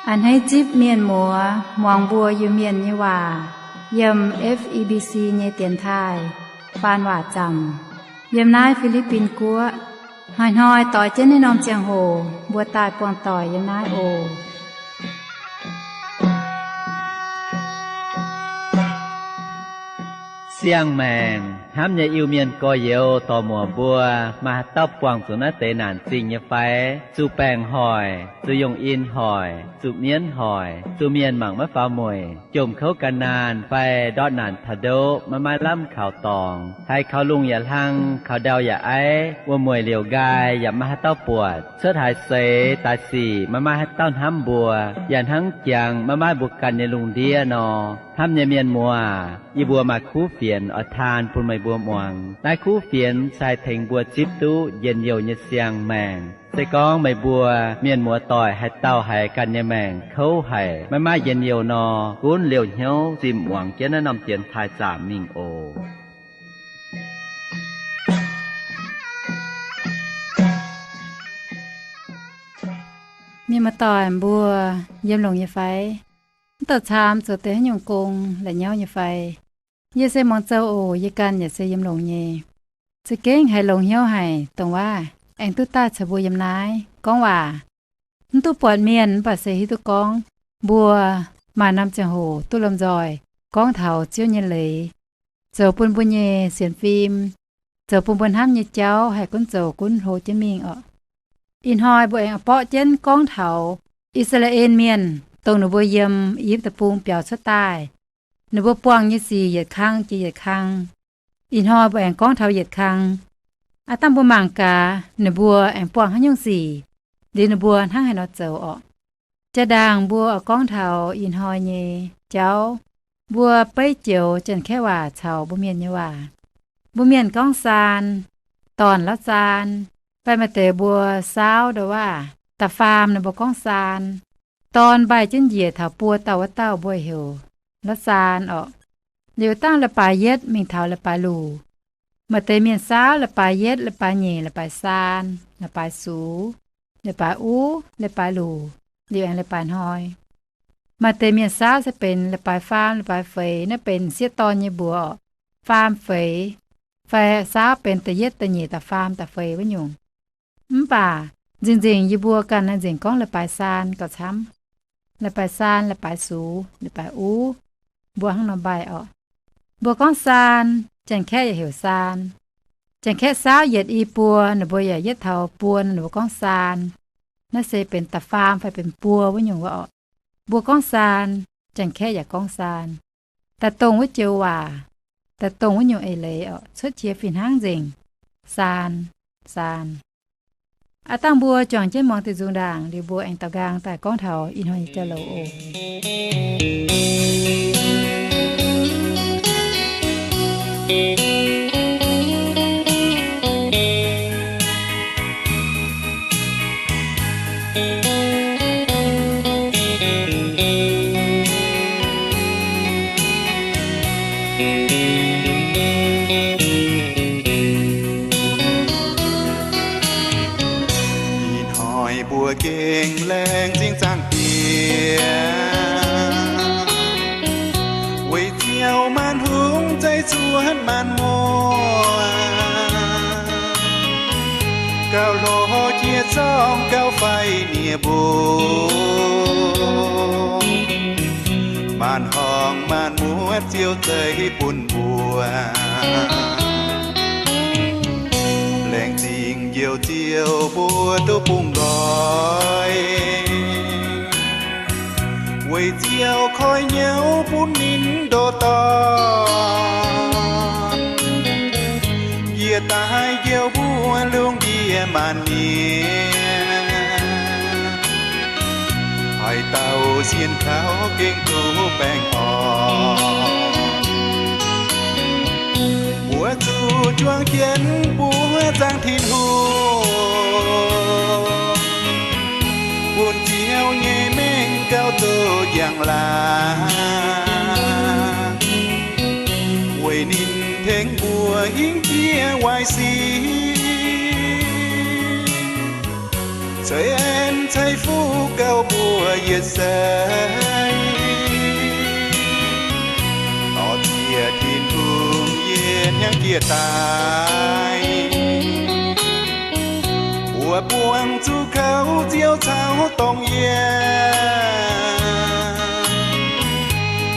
A'hneiv zipv mienh muoz muangx mbuo Iu-Mienh nyei waac yiem F E B C nyei dienx taaih faan waac zaamc yiem naaiv Fi^li^bin Guoqv. Hnoi-hnoi doix jienv naaiv norm ziangh hoc mbuo daaih buangh doic yiem naaiv oc. Siang-maengc hnamv nyei Iu-Mienh gorx-youz dorc-muoc mbuo, maaih haaix dauh buangh zuqc naaiv deix naanc zingh nyei fai? Zuqc baengc hoic, zuqc yungh in hoic, zuqc mienv hoic, zuqc mienh mangc maiv faaux mueic, jomc kouv gan naanh fai ndortv naanc taux ndoqv maiv maaih lamh kaux dorngx, haiz kaux lungh yaac hlang, kaux ndau yaac aiv, wuom-mueic liouc nqaai yaac maiv maaih haaix dauh buatc, cuotv haaix seix daaih sic maiv maaih haaix dauh hnamv mbuo, yaac hnangv jangx maiv maaih mbuo ganh nyei lungh ndiev nor. Hnamv nyei mienh muoz, yie mbuo maaih kuv fienx oix taan bun meih mbuo muangx. Naaiv kuv fienx se haih tengx mbuo zipv duqv njien-youh nyei siang-maengc. Se gorngv meih mbuo mienh muoz doic haaix dauh haiz ganh nyei maengc kouv haic, maiv maaih njien-youh nor, gunv liouh hnyouv zimh muangx jienv naaiv norm dienx taaih zaamc mingh oc. Mienh muoz doic mbuo yiem longx nyei fai? Mv douh caam zoux deix haaix nyungc gong la'nyauv nyei fai? Yie se muangx zoux oc. Yie ganh yaac se yiem longx nyei. Za'gengh haiz longx hnyouv haic, dongh waac aengx duqv daaih caux mbuo yiem naaiv gorngv waac. Mv duqv buatc mienh mv baac se hiuv duqv gorngv mbuo maaih norm ziangh hoc duqv lomh nzoih gorngv taux Ziouv nyei leiz, zoux bun mbuo nyei sienx fim, zoux bun mbuo hnamv nyei jauv haih gunv zoux gunv hlo jienv mingh oc. Ih hnoi mbuo aengx oix borqv jienv gorngv taux I^saa^laa^en Mienh, dongh ninh mbuo yiem I^yipv Deic-Bung biaux cuotv daaih, ninh mbuo buangh nyei sic yietc kang jiex yietc kang. Ih hnoi mbuo aengx gorngv taux yietc kang. Aav dangh mbuo mangc gaax ninh mbuo aengx buangh haaix nyungc sic, liuz ninh mbuo hnangv haaix nor zoux orqc. Jaa-ndaangc mbuo oix gorngv taux ih hnoi nyei jauv, mbuo beiv joux Janx-Kaeqv waac caux mbuo Mienh nyei waac. Mbuo Mienh gorngv saan, dorn la'zaan, saan, fai maaih deix mbuo saauv ndo waac, da'faam ninh mbuo gorngv saan. Dorn mbaih jienv njiec taux buo dauh wuov dauh mbuo heuc la'zaan orqc. Liuz dangh leiz-baaix yietv mingh taux leiz-baaix luc. Maaih deix mienh saauv leiz-baaix yietv, leiz-baaix nyeic, leiz-baaix saan, leiz-baaix sux, leiz-baaix uv, leiz-baaix luc, liuz aengx leiz-baaix hnoi. Maaih deix mienh saauv se benx leiz-baaix faam, leiz-baaix feix, naaiv benx sieqv dorn nyei mbuox, faam feix, fai saauv benx da'yietv, da'nyeic, da'faam, da'feix wuov nyungc. Mv baac nzengc-nzengc yie mbuo ganh naaiv nzengc gorngv leiz-baaix saan gauh camv. Leiz-baaix saan, leiz-baaix sux, leiz-baaix uv, mbuo hnangv nor mbaih orqc. Mbuo gorngv saan, Janx-Kaeqv yaac heuc saan. Janx-Kaeqv saauv yietc i buo, ninh mbuo yaac yietv taux buo, ninh mbuo gorngv saan. Naaiv se benx da'faam fai benx buo wuov nyungc wuov orqc. Mbuo gorngv saan, Janx-Kaeqv yaac gorngv saan. Daaih dongh wuov joux waac, daaih dongh wuov nyungc eix leiz orqc, cuotv qiex fih hnangv nzengc. Saan, saan. Aav dangh mbuo juangc jienv muangx deix nzung ndaangc liuz, mbuo aengx daux nqaang daaih gorngv taux ih hnoi nyei jauv-louc oc. Ih hnoi mbuo gengh laengz zingh zaangc Diex, weic Ziouv maanc hungh zeiv cuotv maanc muotc, gauh hlo jiex zorng gauh faix nie mbong. Maanc horngh maanc muotc Ziouv zeiv bun mbuo. Laengz zingh Njoux Ziouv mbuo duqv bungx nqoi, weic Ziouv koi hnyouv bun ninh ndoh dorn. Yie daaih njoux mbuo lungh ndiev maanc nyiex, haaix dauh sienx kaux gengh duqv baengh orn. Mbuo zuqc juang jienv buov zaangc Tin-Hungh, bun Ziouv nyei mengh gauh duqv njang-laangc, weic ninh tengx mbuo hingv jiex waaic sin, ceix en ceix fuqv gauh mbuo yietc seix. jiez daaih. Mbuo buangh zuqc kouv Ziouv caux dongh yie.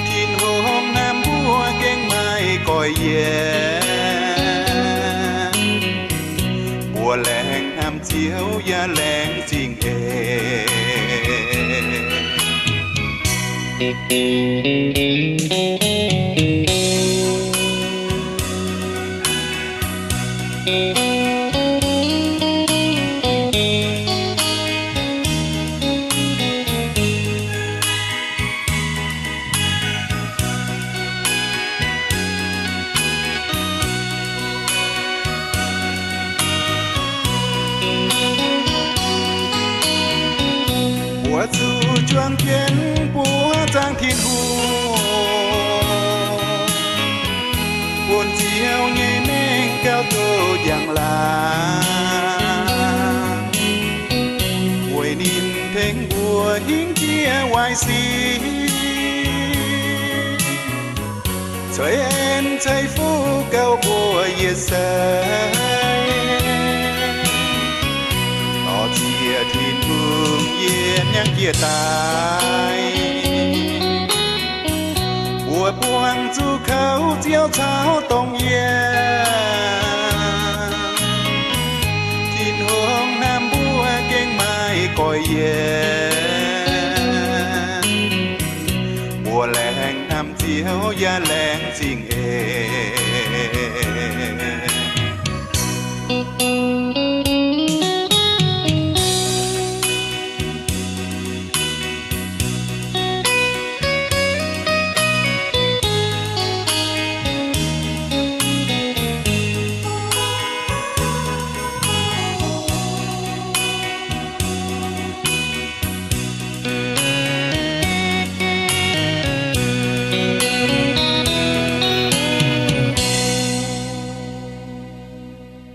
Tin-Hungh hnamv mbuo gengh maiv goiv yie. Mbuo laengz hnamv Ziouv yaac laengz zingh eix. Mbuo zuqc juang jienv buov zaangc Tin-Hungh, bun Ziouv nyei mengh gauh duqv njang-laangc, weic ninh tengx mbuo hingv jiex waaic sic, ceix en ceix fuqv gauh mbuox yietc seix. Dorh ziex Tin-Hungh yie niangv jiez daaih. Mbuo buangh zuqc kouv Ziouv caux dongh yie. Tin-Hungh hnamv mbuo gengh maiv goiv yie. Mbuo laengz hnamv Ziouv yaac laengz zingh eix.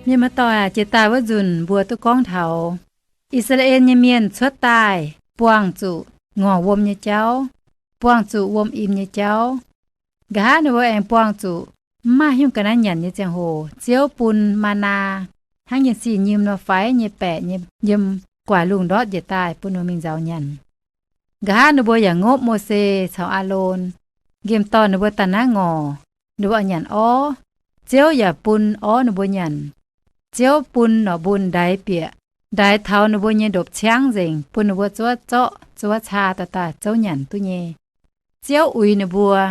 Mienh muoz-doic aac, jiex daaih wuov nzunc mbuo duqv gorngv taux I^saa^laa^en nyei mienh cuotv daaih buangh zuqc ngorc wuom nyei jauv, buangh zuqc wuom im nyei jauv. Nqa'haav ninh mbuo aengx buangh zuqc mv maaih haaix nyungc ga'naaiv nyanc nyei ziangh hoc, Ziouv bun maa^naa hnangv yiem sin nyim nor faix nyei baeqc nyei yiem guaax lungh ndortv njiec daaih bun ninh mbuo mingh nzaaux nyanc. Nqa'haav ninh mbuo yaac ngopv Mose caux Aalon, nqemh dorh ninh mbuo daaih naaiv ngorc, ninh mbuo oix nyanc orv. Ziouv yaac bun orv ninh mbuo nyanc. Ziouv bun norqc mbun ndaix bieqc, ndaix taux ninh mbuo nyei ndopv-ciangv nzengc, bun ninh mbuo zuov zorqv zuov caa daaih daaih zouv nyanc duqv nyei. Ziouv uix ninh mbuo,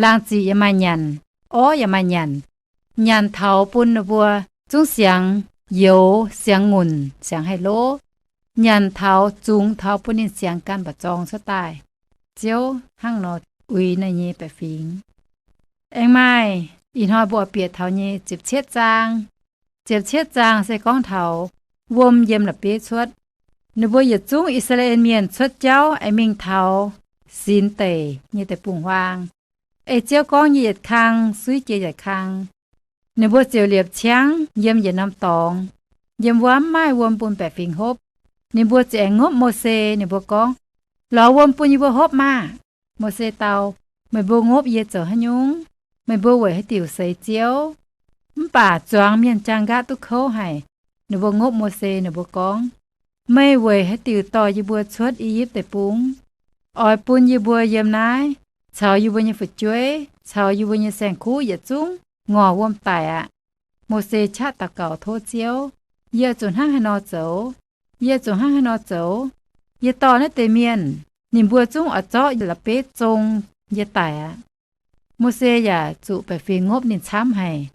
laangz ziqc yaac maaih nyanc, orv yaac maaih nyanc. Nyanc taux bun ninh mbuo zungv siangx youx, siangx ngunc, siangx haih lov. Nyanc taux zungx taux bun ninh siangx gan mba'zorng cuotv daaih. Ziouv hnangv nor uix ninh nyei baeqc fingx. Aengx maaih ih hnoi mbuo oix bieqc taux nyei ziepc cietv zaang. Ziepc cietv zaang se gorngv taux wuom yiem la'bieiv cuotv. Ninh mbuo yietc zungv I^saa^laa^en mienh cuotv jauv aengx mingh taux Sin deic nyei deic-bung-huaang. Ei Ziouv gorngv nyei yietc kang suiv jiex yietc kang. Ninh mbuo ziouc liepc ciangv yiem yietc norm dorngx, yiem wuov mv maaih wuom bun baeqc fingx hopv. Ninh mbuo ziouc aengx ngopv Mose. Ninh mbuo gorngv, Lorz wuom bun yie mbuo hopv maah! Mose dau, Meih mbuo ngopv yie zoux haaix nyungc? Meih mbuo weic haaix diuc seix Ziouv? Mv baac zuangx mienh jaang nqaatv duqv kouv haic. Ninh mbuo ngopv Mose, ninh mbuo gorngv, Meih weic haaix diuc dorh yie mbuo cuotv I^yipv Deic-Bung? Oix bun yie mbuo yiem naaiv caux yie mbuo nyei fu'jueiv caux yie mbuo nyei saeng-kuv yietc zungv ngorc wuom daic aqv. Mose qaqv daux gaux tov Ziouv, Yie zuqc hnangv haaix nor zoux? Yie zuqc hnangv haaix nor zoux? Yie dorh naaiv deix mienh, ninh mbuo zungv oix zorqv la'bieiv zong yie daic aqv. Mose yaac zuqc baeqc fingx ngopv ninh camv haic.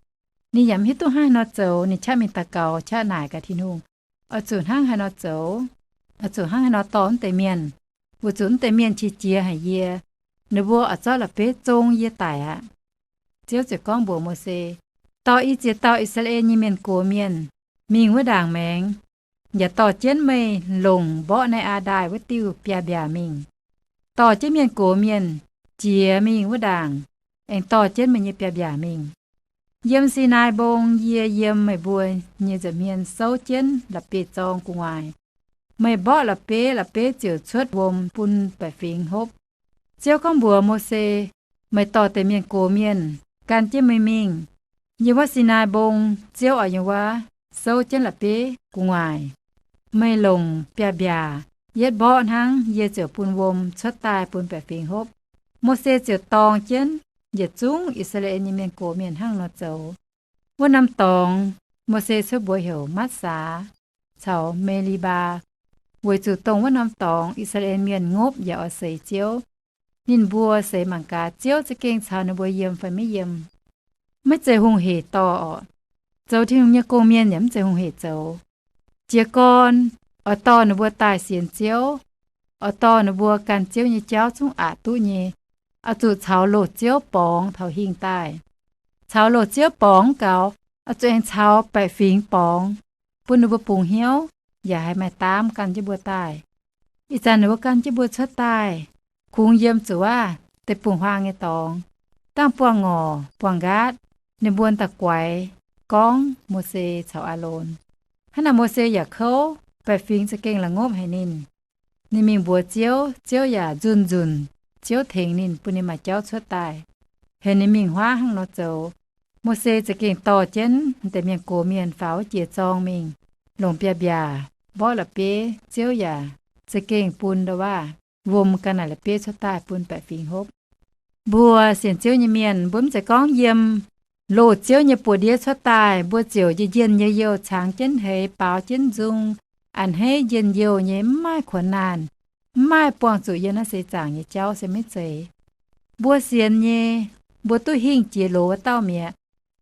Ninh yaac mv hiuv duqv hnangv haaix nor zoux. Ninh qaqv mingh daux gaux, qaqv naaic gaax Tin-Hungh, Oix zuqc hnangv haaix nor zoux? Oix zuqc hnangv haaix nor dorh naaiv deix mienh? Weic zuqc naaiv deix mienh qiex jiez haic yie. Ninh mbuo oix zorqv la'bieiv zong yie daic aqv. Ziouv ziouc gorngv mbuox Mose, Dorh i ziex dauh I^saa^laa^en nyei mienh gox mienh mingh wuov ndaangc maengx, yaac dorh jienv meih longc mborqv naaiv aqv ndaaih wuov diuh biaav-mbiaac mingh. Dorh jienv mienh gox mienh jiex mingh wuov ndaangc, aengx dorh jienv meih nyei biaav-mbiaac mingh. Yiem Sinaai Mbong yie yiem meih mbuo nyei nza'hmien souv jienv la'bieiv-zorng gu'nguaaic. Meih mborqv la'bieiv, la'bieiv ziouc cuotv wuom bun baeqc fingx hopv. Ziouv gorngv mbuox Mose, Meih dorh deix mienh gox mienh gan jienv meih mingh. Yiem wuov Sinaai Mbong, Ziouv oix yiem wuov souv jienv la'bieiv gu'nguaaic, Meih longc biaav-mbiaac, yietv mborqv hnangv, yie ziouc bun wuom cuotv daaih bun baeqc fingx hopv. Mose ziouc dorng jienv yietc zungv I^saa^laa^en nyei mienh gox mienh hnangv nor zoux. Wuov norm dorngx Mose cuotv mbuox heuc Matv^saa caux Me^li^mbaa, weic zuqc dongh wuov norm dorngx I^saa^laa^en mienh ngopv yaac oix seix Ziouv. Ninh mbuo seix mangc gaax Ziouv za'gengh caux ninh mbuo yiem fai maiv yiem. Maiv zeiz hungh hec dorh orqc. Zoux Tin-Hungh nyei gong-mienh yaac maiv zeiz hungh hec zoux. Jiez gorn oix dorh ninh mbuo daaih sienx Ziouv, oix dorh ninh mbuo gan Ziouv nyei jauv zungv aqc duqv nyei, oix zuqc caux loz-ziouv borngz taux hingh daaih. Caux loz-ziouv borngz gaux, oix zuqc aengx caux baeqc fingx borngz, bun ninh mbuo bungx hnyouv yaac haih maaih daamv gan jienv mbuo daaih. Ih zanc ninh mbuo gan jienv mbuo cuotv daaih, kungx yiem zuqc aav deix bungx huaang nyei dorngx, dangh buangh ngorc buangh nqaatv, ninh mbuo da'guaix gorngv Mose caux Aalon. Hnangv naaic Mose yaac kouv, baeqc fingx za'gengh la'ngopv haic ninh. Ninh mingh mbuox Ziouv, Ziouv yaac nzunc nzunc, Ziouv tengx ninh bun ninh maaih jauv cuotv daaih, heuc ninh mingh huaav hnangv nor zoux. Mose za'gengh dorh jienv deix mienh gox mienh faaux wuov jiex zorng mingh, longc biaav-mbiaac mborqv la'bieiv, Ziouv yaac za'gengh bun ndau-waav wuom gan naaic la'bieiv cuotv daaih bun baeqc fingx hopv. Mbuo sienx Ziouv nyei mienh, mbuo mv zeiz gorngv yiem loz-ziouv nyei buoz-ndiev cuotv daaih, mbuo ziouc njien-njien-youh youh cangx jienv heix, baaux jienv nzung, a'hneiv njien-youh nyei, mv maaih kuonx naanh, mv maaih buangh zuqc yiem naaiv seix zaangc nyei jauv se maiv zeiz. Mbuo sienx nyei, mbuo duqv hingh jiex loz wuov dauh mi'aqv.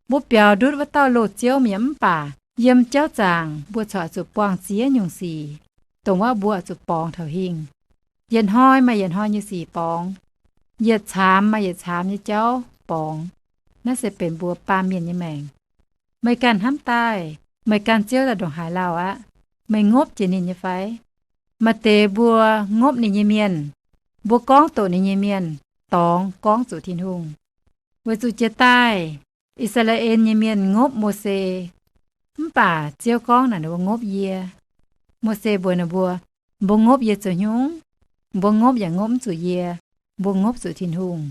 Mbuo biaux ndutv wuov dauh loz-ziouv mi'aqv, mv baac yiem jauv zaangc mbuo corc zuqc buangh ziex nyungc sic, dongh wuov mbuo zuqc borngz taux hingh. Yietc hnoi maaih yietc hnoi nyei sic borngz, yietc caamx maaih yietc caamx nyei jauv borngz. Naaiv se benx mbuo baamh mienh nyei maengc. Meih ganh hnamv daaih, meih gan Ziouv daaih ndongc haaix lauh aqv? Meih ngopv jiex ninh nyei fai? Maaih deix mbuo ngopv ninh nyei mienh, mbuo gorngv doqc ninh nyei mienh, dorngx gorngv zuqc Tin-Hungh. Weic zuqc jiex daaih, I^saa^laa^en nyei mienh ngopv Mose, mv baac Ziouv gorngv naaic ninh mbuo ngopv yie. Mose mbuox ninh mbuo, mbuo ngopv yie zoux hnyungv? Mbuo ngopv yaac ngopv mv zuqc yie, mbuo ngopv zuqc Tin-Hungh.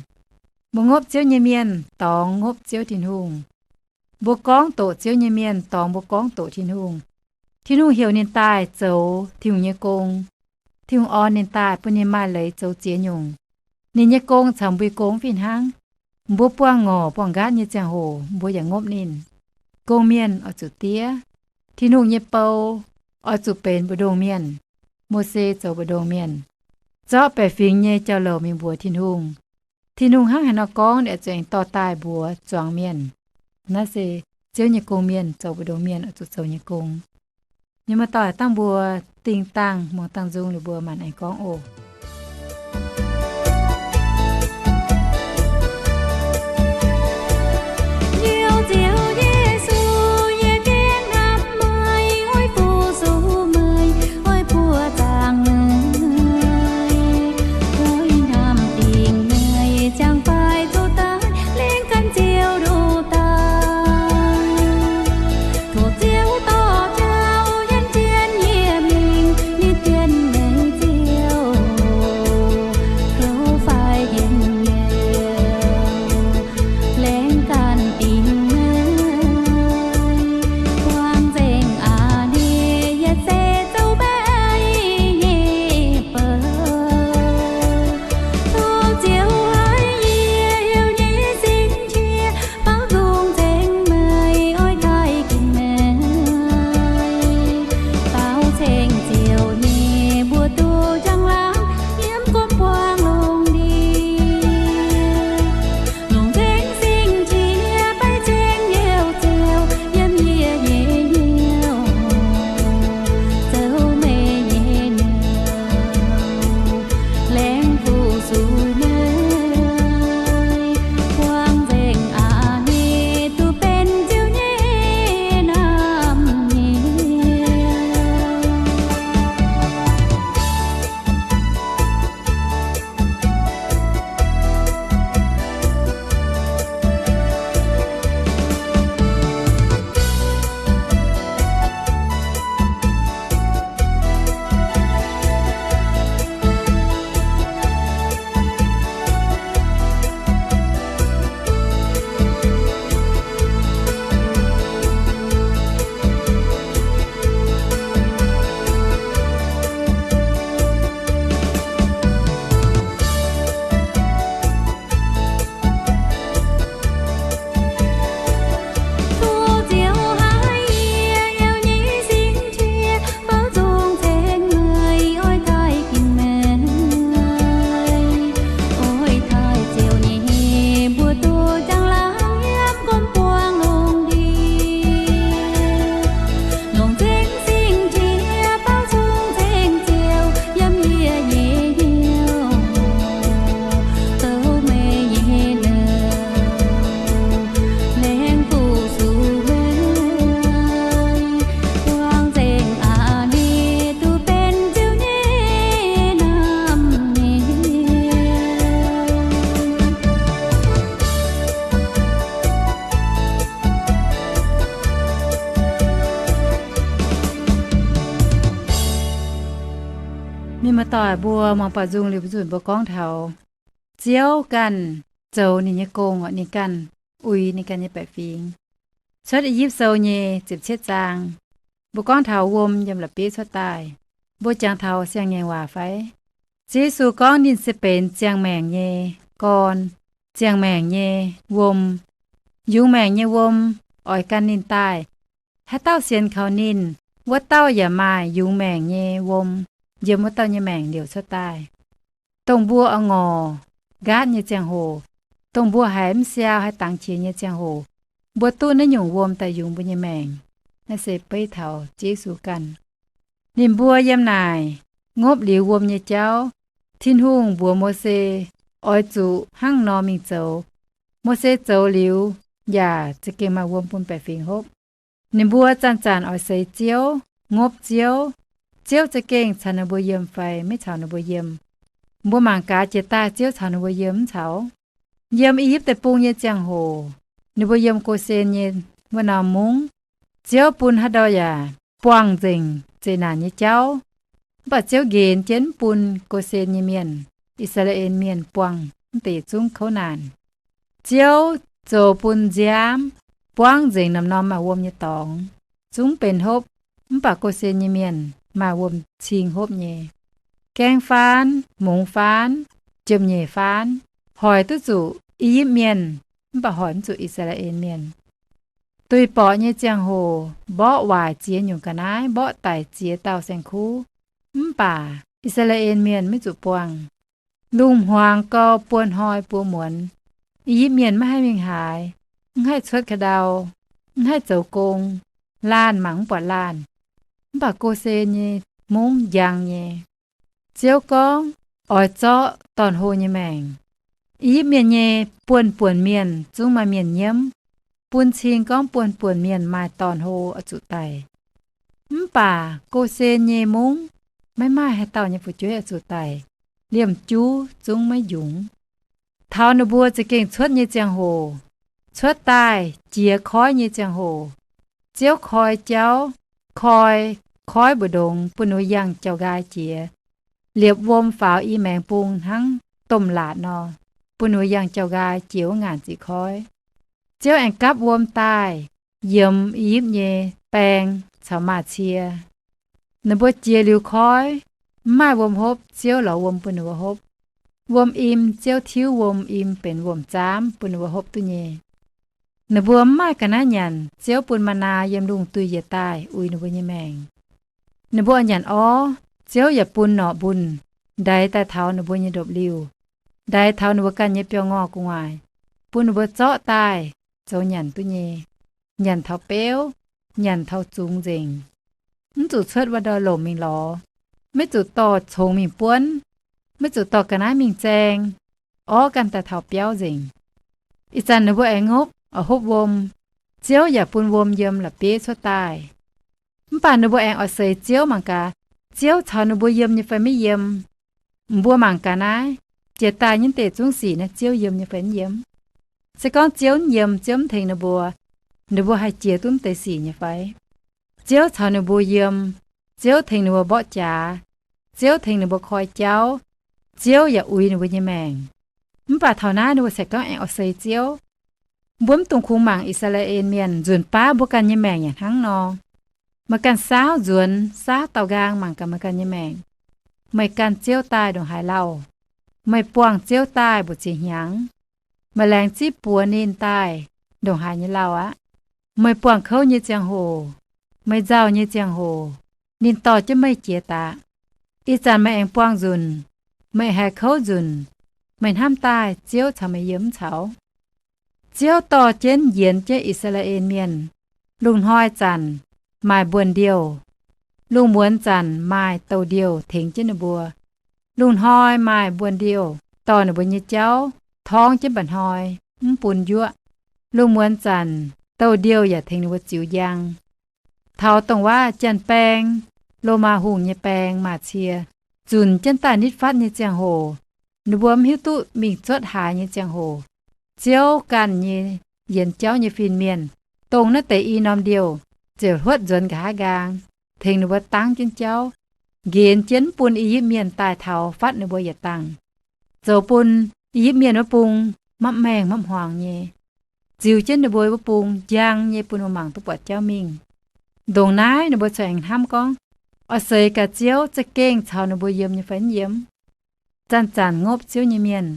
Mbuo ngopv Ziouv nyei mienh dorngx ngopv Ziouv Tin-Hungh. Mbuo gorngv doqc Ziouv nyei mienh dorngx mbuo gorngv doqc Tin-Hungh. Tin-Hungh heuc ninh daaih zoux Tin-Hungh nyei gong. Tin-Hungh orn ninh daaih bun ninh maaih leiz zoux ziex nyungc. Ninh nyei gong caux mbuo nyei gong fih hnangv. Mbuo buangh ngorc buangh nqaatv nyei ziangh hoc mbuo yaac ngopv ninh. Gong-mienh oix zuqc diev. Tin-Hungh nyei bou oix zuqc benx mbu'ndongx mienh. Mose zoux mbu'ndongx mienh, zorqv baeqc fingx nyei jauv-louc mingh mbuox Tin-Hungh. Tin-Hungh hnangv haaix nor gorngv, ninh oix zuqc aengx dorh daaih mbuox zuangx mienh. Naaiv se Ziouv nyei gong-mienh zoux mbu'ndongx mienh oix zuqc zoux nyei gong. Mienh muoz-doic, dangh mbuo dingh dangh muangx dangh nzung liuz mbuo maanc aengx gorngv oc. doic mbuo muangx baaux nzung liuz, mbuo nzunc mbuo gorngv taux Ziouv ganh zoux ninh nyei gong, oc, ninh ganh uix ninh ganh nyei baeqc fingx. Cuotv I^yipv Sou nyei ziepc cietv zaang, mbuo gorngv taux wuom yiem la'bieiv cuotv daaih. Mbuo jangx taux siang-ngaengc waac fai? Ziouv Yesu gorngv ninh se benx ziangh maengc nyei gorn, ziangh maengc nyei wuom. Yungz maengc nyei wuom oix gan ninh daaih. Haaix dauh sienx kaux ninh, wuov dauh yaac maaih yungz maengc nyei wuom yiem wuov dauh nyei maengc liouc cuotv daaih. Dongh mbuo oix ngorc nqaatv nyei ziangh hoc, dongh mbuo haiz mv siau, haih dangx qiex nyei ziangh hoc, mbuo duqv naaiv nyungc wuom daaih yungz mbuo nyei maengc. Naaiv se beiv taux Ziouv Yesu ganh. Ninh mbuo yiem naaic ngopv liuz wuom nyei jauv, Tin-Hungh mbuox Mose oix zuqc hnangv nor mingh zoux. Mose zoux liuz yaac za'gengh maaih wuom bun baeqc fingx hopv. Ninh mbuo zanc-zanc oix seix Ziouv, ngopv Ziouv. Ziouv za'gengh caux ninh mbuo yiem fai maiv caux ninh mbuo yiem? Mbuo mangc gaax, jiex daaih Ziouv caux ninh mbuo yiem mv caux? Yiem I^yipv Deic-Bung nyei ziangh hoc, ninh mbuo yiem Go^sen nyei wuov norm mungv. Ziouv bun haaix ndau yaac buangh nzengc zeqc naanc nyei jauv. Mv baac Ziouv nqenx jienv mv bun Go^sen nyei mienh, I^saa^laa^en Mienh, buangh mv deix zungv kouv naanc. Ziouv zoux bun nziaamv buangv nzengc norm-norm maaih wuom nyei dorngx, zungv benx hopv. Mv baac Go^sen nyei mienh maaih wuom-cing hopv nyei. Gaeng faanv, mungz faanv, jiem-nyeic faanv, hoic duqv zuqc I^yipv Mienh, mv baac hoic mv zuqc I^saa^laa^en Mienh. Duih borqc nyei ziangh hoc mborqv waaic ziex nyungc ga'naaiv, mborqv daic ziex dauh saeng-kuv, mv baac I^saa^laa^en Mienh maiv zuqc buangh. Lungh hmuangx gau, buo hnoi buo muonz, I^yipv Mienh maiv haih mingh haaix, mv haih cuotv ka'ndau, mv haih zoux gong, laanh mangc mv buatc laanh. Mv baac Go^sen nyei mungv njang nyei. Ziouv gorngv, oix zorqv dorn-hlo nyei maengc. I^yipv Mienh nyei buonv-buonc mienh zungv maaih mienh nyiemv, bun cing gorngv buonv-buonc mienh maaih dorn-hlo oix zuqc daic. Mv baac Go^sen nyei mungv maiv maaih haaix dauh nyei fu'jueiv oix zuqc daic, liemh juv zungv maiv njungx. Taux ninh mbuo za'gengh cuotv nyei ziangh hoc, cuotv daaih jiex koiv nyei ziangh hoc, Ziouv koi jauv, koi koiv mbu'ndongx bun ninh mbuo yangh jauv-nqaai jiex, liepc wuom faaux i maengx bung hnangv domh laatc nor, bun ninh mbuo yangh jauv-nqaai jiex wuov ngaanc ziqc koiv. Ziouv aengx gapv wuom daaih yiemx I^yipv nyei baeng caux maaz-cie. Ninh mbuo jiex liuz koiv, mv maaih wuom hopv, Ziouv lorz wuom bun ninh mbuo hopv. Wuom-im, Ziouv tiuv wuom-im benx wuom-zaamv bun ninh mbuo hopv duqv nyei. Ninh mbuo mv maaih ga'naaiv nyanc, Ziouv bun maa^naa yiem lungh duih yietc daaih uix ninh mbuo nyei maengc. Ninh mbuo oix nyanc orv, Ziouv yaac bun norqc mbunh ndaix daaih taux ninh mbuo nyei ndopv-liuh, ndaix taux ninh mbuo ganh nyei biauv-ngorh gu'nguaaic, bun ninh mbuo zorqv daaih zoux nyanc duqv nyei, nyanc taux beuv, nyanc taux zungx nzengc. Mv zuqc cuotv wuov ndorm lomc mingh lorz, maiv zuqc dorh congx mingh buonv, maiv zuqc dorh ga'naaiv mingh zaeng, orv ganh daaih taux biauv nzengc. Ih zanc ninh mbuo aengx ngopv oix hopv wuom, Ziouv yaac bun wuom yiem la'bieiv cuotv daaih. Mv baac ninh mbuo aengx oix seix Ziouv mangc gaax, Ziouv caux ninh mbuo yiem nyei fai maiv yiem. Mbuo mangc gaax naaiv, jiex daaih nyei deix zungv sic naaiv Ziouv yiem nyei fai mv yiem. Se gorngv Ziouv mv yiem, Ziouv mv tengx ninh mbuo, ninh mbuo haih jiex duqv mv deix sic nyei fai? Ziouv caux ninh mbuo yiem, Ziouv tengx ninh mbuo mborqv jaax, Ziouv tengx ninh mbuo koi jauv, Ziouv yaac uix ninh mbuo nyei maengc. Mv baac taux naaiv ninh mbuo se gorngv aengx oix seix Ziouv. Mbuo mv dungx kungx mangc I^saa^laa^en Mienh, nzunc baav mbuo ganh nyei maengc yaac hnangv nor. Meih ganh saauv nzuonx, saauv daaux nqaang mangc gaax meih ganh nyei maengc. Meih ganh ziouv daaih ndongc haaix lauh? Meih buangh Ziouv daaih mbu'ziex hnyangx? Meih laengz zipv buoz ninh daaih ndongc haaix nyei lauh aqv? Meih buangh kouv nyei ziangh hoc, meih nzauh nyei ziangh hoc, ninh dorh jienv meih jiex daaih. Ih zanc meih aengx buangh nzunc, meih haiz kouv nzunc, meih hnamv daaih Ziouv caux meih yiem mv caux? Ziouv dorh jienv yienx jienv I^saa^laa^en Mienh. Lungh hnoi zanc maaih mbuonx-ndiouh, lungh muonz zanc maaih douh ndiouh tengx jienv ninh mbuo. Lungh hnoi maaih mbuonx-ndiouh dorh ninh mbuo nyei jauv torngv jienv mba'hnoi, mv bun njuov. Lungh muonz zanc douh ndiouh yaac tengx ninh mbuo ziux njang. Taux dongh waav janx-baeng, Lomaa hungh nyei baeng, maaz-cie, zunc jienv daaih nitv fatv nyei ziangh hoc, ninh mbuo mv hiuv duqv mingh cuotv haaix nyei ziangh hoc, Ziouv ganh nyei yienx jauv nyei fin-mienh, dongh naaiv deix i norm ndiouh ziouc hluotv nzuonx nqa'haav nqaang, tengx ninh mbuo dangv jienv jauv. nqenx jienv mv bun I^yipv Mienh daaih taux fatv ninh mbuo yietc dangh, zoux bun I^yipv Mienh wuov bung mapv maengh mapv hmuangx nyei, ziux jienv ninh mbuo wuov bung njang nyei bun mbuo mangc duqv buatc jauv mingh. Ndongc naaiv ninh mbuo corc aengx hnamv gorngv, oix seix gaax Ziouv za'gengh caux ninh mbuo yiem nyei fai mv yiem? Zanc-zanc ngopv Ziouv nyei mienh,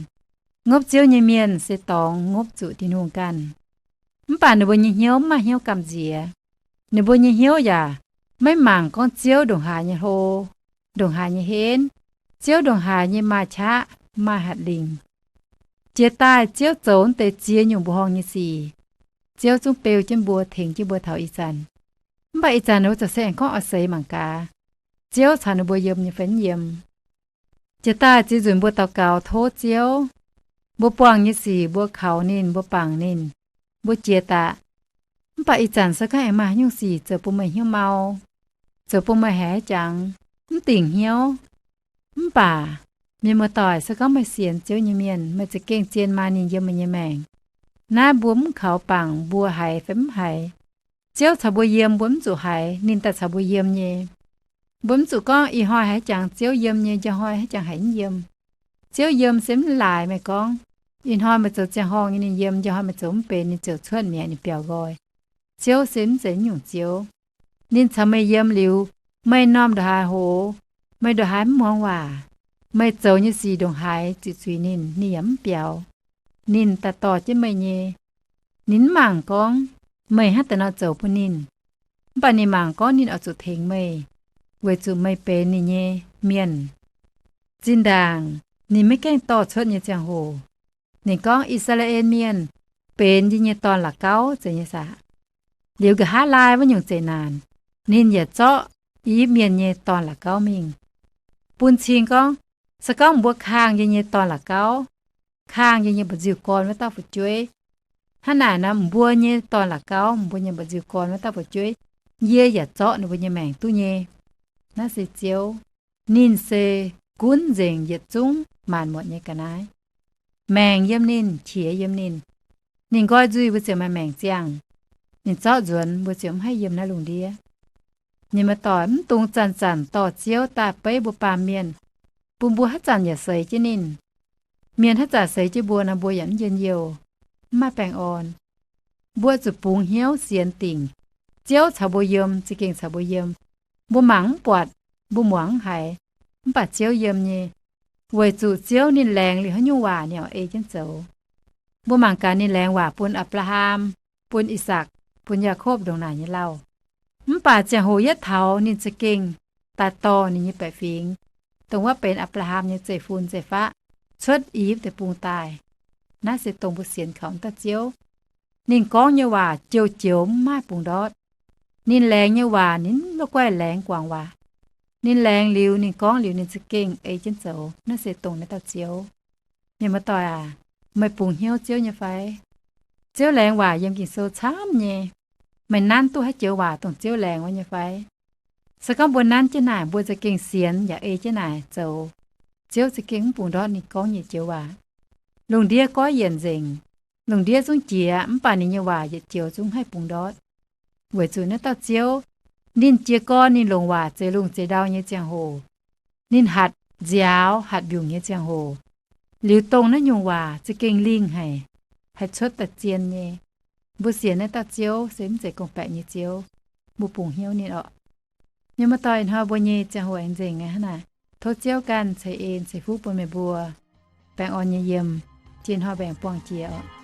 ngopv Ziouv nyei mienh se dorngx ngopv zuqc Tin-Hungh ganh. Mv baac ninh mbuo nyei hnyouv mv maaih hnyouv gamh nziex. Ninh mbuo nyei hnyouv yaac maiv mangc gorngv Ziouv ndongc haaix nyei hlo, ndongc haaix nyei henv, Ziouv ndongc haaix nyei maaih qaqv, maaih hatc lingc. Jiex daaih Ziouv zoux wuov deix ziex nyungc mbuoqc horngh nyei sic, Ziouv zungv beu jienv mbuo, tengx jienv mbuo taux ih zanc. Mv baac ih zanc ninh mbuo za'gengh se aengx gorngv oix seix mangc gaax, Ziouv caux ninh mbuo yiem nyei fai mv yiem. Jiex daaih ziex nzunc mbuo daux gaux tov Ziouv, mbuo buangh nyei sic mbuo kaux ninh, mbuo bangc ninh, mbuo jiex daaih. Mv baac ih zanc se gorngv aengx maaih haaix nyungc sic zoux bun meih hnyouv mau, zoux bun meih haiz jangx, mv dingc hnyouv. Mv baac mienh muoz-doic, se gorngv meih sienx Ziouv nyei mienh, meih za'gengh zien maa ninh yiem meih nyei maengc. Naaiv mbuo mv kaux bangc mbuo haiz fai mv haiz, Ziouv caux mbuo yiem, mbuo mv zuqc haiz ninh daaih caux mbuo yiem nyei. Mbuo mv zuqc gorngv ih hnoi haiz jangx Ziouv yiem nyei, njang hnoi haiz jangx haiz mv yiem. Ziouv yiem se mv laaix meih gorngv, ih hnoi meih zoux ziangh horngh nyei ninh yiem, njang hnoi meih zoux mv benx ninh ziouc cuotv mi'aqv, ninh biaux nqoi. Ziouv se mv zeiz nyungc Ziouv. Ninh caux meih yiem liuz, meih m'normh ndongc haaix hoz, meih ndongc haaix mv muangx waac, meih zoux nyei sic ndongc haaix zuqc zuiz ninh, ninh yaac mv biaux. Ninh daaih dorh jienv meih nyei. Ninh mv mangc gorngv meih hnangv da'nor zoux bun ninh, mv baac ninh mangc gorngv ninh oix zuqc tengx meih, weic zuqc meih benx ninh nyei mienh. Zinh ndaangc ninh maiv gaengh dorh cuotv nyei ziangh hoc, ninh gorngv I^saa^laa^en Mienh benx yie nyei dorn-la'gauv zeiz nyei saah? Liuz nqa'haav laai wuov nyungc zeqc naanc, ninh yaac zorqv I^yipv Mienh nyei dorn-la'gauv mingh, bun cing gorngv, se gorngv mbuo kangh yie nyei dorn-la'gauv, kangh yie nyei mba'nziu-gorn wuov dauh fu'jueiv, hnangv naaic nor mbuo nyei dorn-la'gauv, mbuo nyei mba'nziu-gorn wuov dauh fu'jueiv, yie yaac zorqv ninh mbuo nyei maengc duqv nyei. Naaiv se Ziouv. Ninh se gunv nzengc yietc zungv maanc muotc nyei ga'naaiv. Maengc yiem ninh, qiex yiem ninh. Ninh nqoi nzuih mbuo ziouc maaih maengc ziangh. Ninh zorqv nzuonx mbuo ziouc mv haih yiem naaiv lungh ndiev. Mienh muoz-doic, mv dungx zanc-zanc dorh Ziouv daaih beiv mbuo baamh mienh, bun mbuo haaix zanc yaac seix jienv ninh. Mienh haaix zanc seix jienv mbuo nor, mbuo yaac mv njien-youh, mv maaih baengh orn. Mbuo zuqc bungx hnyouv sienx dingc, Ziouv caux mbuo yiem, za'gengh caux mbuo yiem. Mbuo mangc mv buatc, mbuo muangx mv haiz, mv baac Ziouv yiem nyei. Weic zuqc Ziouv ninh laengz liuz haaix nyungc waac ninh oix ei jienv zoux. Mbuo mangc gaax ninh laengz waac bun Apc^laa^ham, bun I^sakc, bun Yaakopv ndongc naaic nyei lauh. Mv baac ziangh hoc yietv taux ninh za'gengh daaih dorh ninh nyei baeqc fingx, dongh wuov benx Apc^laa^ham nyei zeiv-fun zeiv-faqv, cuotv I^yipv Deic-Bung daaih. Naaiv se dongh mbuo sienx kaux wuov dauh Ziouv. Ninh gorngv nyei waac joux-joux mv maaih bungx ndortv. Ninh laengz nyei waac ninh mv la'guaih laengz guangc waac. Ninh laengz liuz, ninh gorngv liuz, ninh za'gengh ei jienv zoux. Naaiv se dongh naaiv dauh Ziouv. Mienh muoz-doic aac, meih bungx hnyouv Ziouv nyei fai? Ziouv laengz waac yiem Ging-Sou camv nyei. Meih nanv duqv haaix joux waac dongh Ziouv laengz wuov nyei fai? Se gorngv mbuo nanv jienv naaic, mbuo za'gengh sienx yaac ei jienv naaic zoux, Ziouv za'gengh mv bungx ndortv ninh gorngv nyei joux waac. Lungh ndiev goiv yienc nzengc, lungh ndiev zungv jiex, mv baac ninh nyei waac yietc joux zungv haih bungx ndortv. Weic zuqc naaiv dauh Ziouv, ninh jiez gorn ninh longc waac zeix lungh zeix ndau nyei ziangh hoc, ninh hatc nziaaux hatc mbiungc nyei ziangh hoc, liuz dongh naaiv nyungc waac za'gengh lingh haic, haih cuotv daaih zien nyei. Mbuo sienx naaiv dauh Ziouv se mv zeiz gorngv-baeqc nyei Ziouv. Mbuo bungx hnyouv ninh orqc. Mienh muoz-doic, ih hnoi mbuo nyei ziangh hoc aengx nzengc aqv. Hnangv naaic, tov Ziouv ganh ceix en ceix fuqv bun meih mbuo baengh orn nyei yiem. Jiex hnoi mbuo aengx buangh jiex orqc.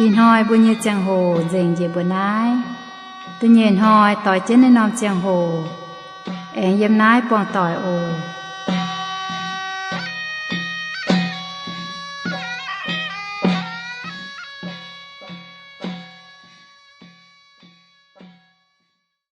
Ih hnoi mbuo nyei ziangh hoc nzengc njiec mbuo naaiv. Da'nyeic hnoi doix jienv naaiv norm ziangh hoc, aengx yiem naaiv buangh doic oc.